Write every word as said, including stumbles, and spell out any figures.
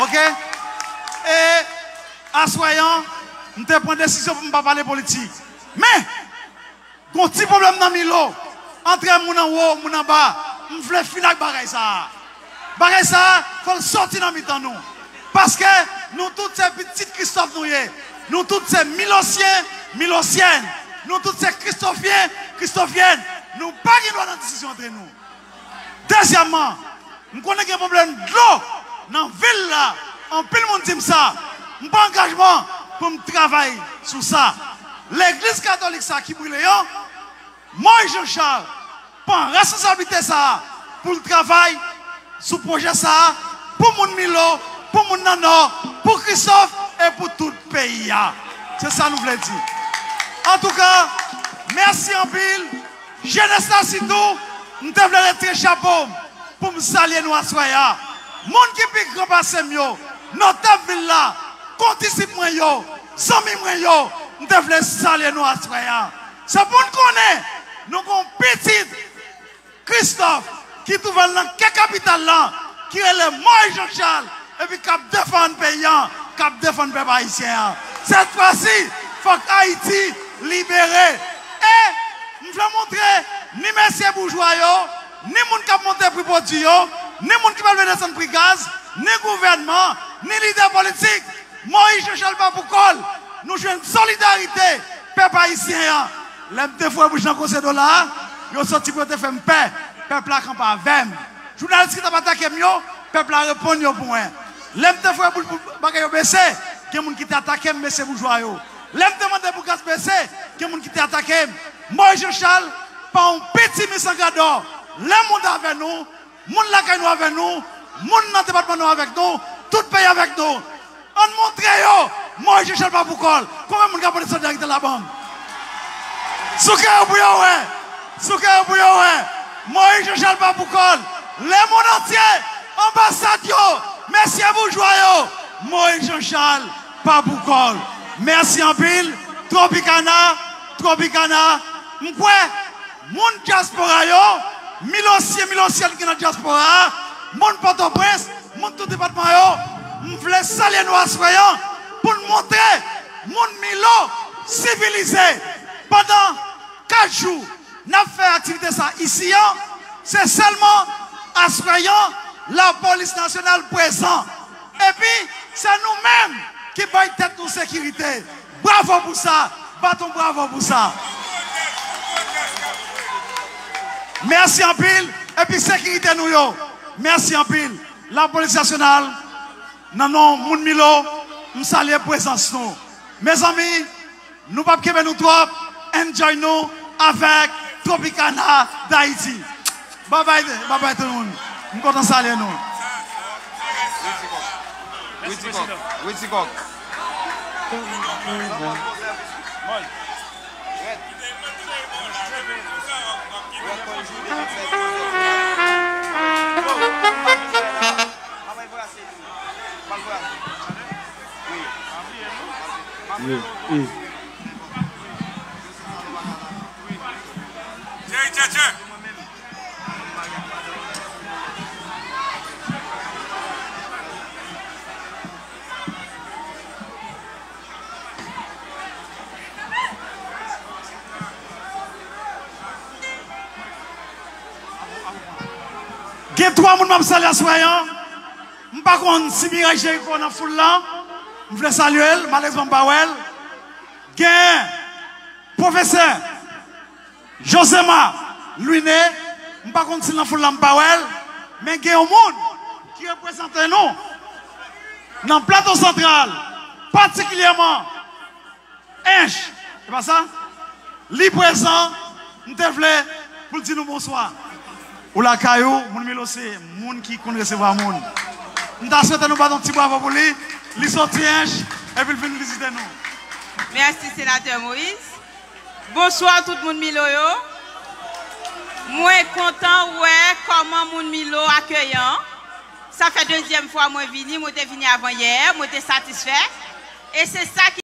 Ok? E aswè an, m te pran desizyon pou m pa pale politik. Men, gon ti pwoblèm nan Milo, antre moun anwo, moun anba. M vle fini ak bagay sa a. Bagay sa a, fò l soti nan mitan nou. Paske nou tout se pitit Kristòf nou ye. Nou tout se Milosyen, Milosyèn. Nou tout se Kristofyen, Kristofyèn. Nou pa gen dwa nan diskisyon antre nou. Dezyèmman, m konnen gen pwoblèm dlo nan vil la. Anpil moun di m sa. M pran angajman pou m travay sou sa. Legliz katolik sa ki brile an, Moyiz Jan Chal pran responsablite sa a pou l travay sou pwojè sa a pou moun Milo, pou moun nan Nò, pou Kristòf e pou tout peyi a. Se sa nou vle di. Antouka, mèsi anpil. Jenès la sitou, m te vle retire chapo m pou m salye nou aswè a. Moun ki pi gran pase m yo, notab vil la, kondisip mwen yo, zanmi mwen yo, m te vle salye nou aswè a. Se pou n konnen, nou gon pitit Kristòf ki twouve l nan kè kapital lan, ki rele Moyiz Jan Chal, epi k ap defann peyi an, k ap defann pèp ayisyen an. Sèt fwa si, fòk Ayiti libere. E m vle montre ni mesye boujwa yo, ni moun k ap monte pri pwodui yo, ni moun ki pral vin desann pri gaz, ni gouvènman, ni lidè politik. Moyiz Jan Chal pa pou kò l. Nou jwenn solidarite pèp ayisyen an. Lè m te foure bouch nan Conseil de la, yo soti pou yo te fè m pè. Pèp la kanpe avè m. Jounalis ki t ap atake m yo, pèp la reponn yo pou mwen. Lè m te foure bouch pou bagay yo bese, gen moun ki te atake m, mesye boujwa yo. Lè m te mande pou gaz bese, gen moun ki te atake m. Moyiz Jan Chal pa yon piti misangadò. Lemonn avè nou, moun lakay nou avè nou, moun nan depatman nou avèk nou, tout peyi avèk nou. Ann montre yo, Moyiz Jan Chal pa pou kò l. Konbyen moun ka pote solidarite la ban m? Souke yo pou yo wè. Souke yo pou yo wè. Moyiz Jan Chal pa pou kò l. Lemonn antye, anbasad yo, mesye boujwa yo, Moyiz Jan Chal pa pou kò l. Mèsi anpil, Tropicana, Tropicana. M kwè moun dyaspora yo, Milosyen, Milosyèn ki nan dyaspora a, moun Pòtoprens, moun tout depatman yo, m vle salye nou aswè an pou n montre moun Milo sivilize. Pandan kat jou n ap fè aktivite sa isi an, se sèlman aswè an Lapolis Nasyonal prezan. Epi, se nou menm ki bay tèt nou sekirite. Bravo pou sa! Bat yon bravo pou sa! Mèsi anpil, epi sekirite nou yo. Mèsi anpil. Lapolis Nasyonal, nan non moun Milo, m salye prezans nou. Mezanmi, nou p ap kenbe nou twòp, enjoy nou avèk Tropicana D'Haïti. Babay, babay tout moun. M kontan salye nou. Witikòk. Witikòk. Gen twa moun m ap salye aswè an. M pa konn si Miray Jeriko nan foul lan. M vle salye l, malerezman m pa wè l. Gen pwofesè Josema Louiné, m pa konn si l nan foul la, m pa wè l, men gen yon moun ki reprezante nou nan Plato Santral, patikilyèman Ench, e pa sa? Li prezan, m te vle pou l di nou bonswa. Ou lakay ou, moun Milo se moun ki konn resevwa moun. M ta swete nou bat yon ti bravo pou li. Li soti Ench, epi l vin vizite nou. Mèsi, Senatè Moïse. Bonswa tout moun Milo yo. Mwen kontan wè kòman moun Milo akeyan. Sa fè dezyèm fwa mwen vini, mwen te vini avan yè, mwen te satisfè. E se sa ki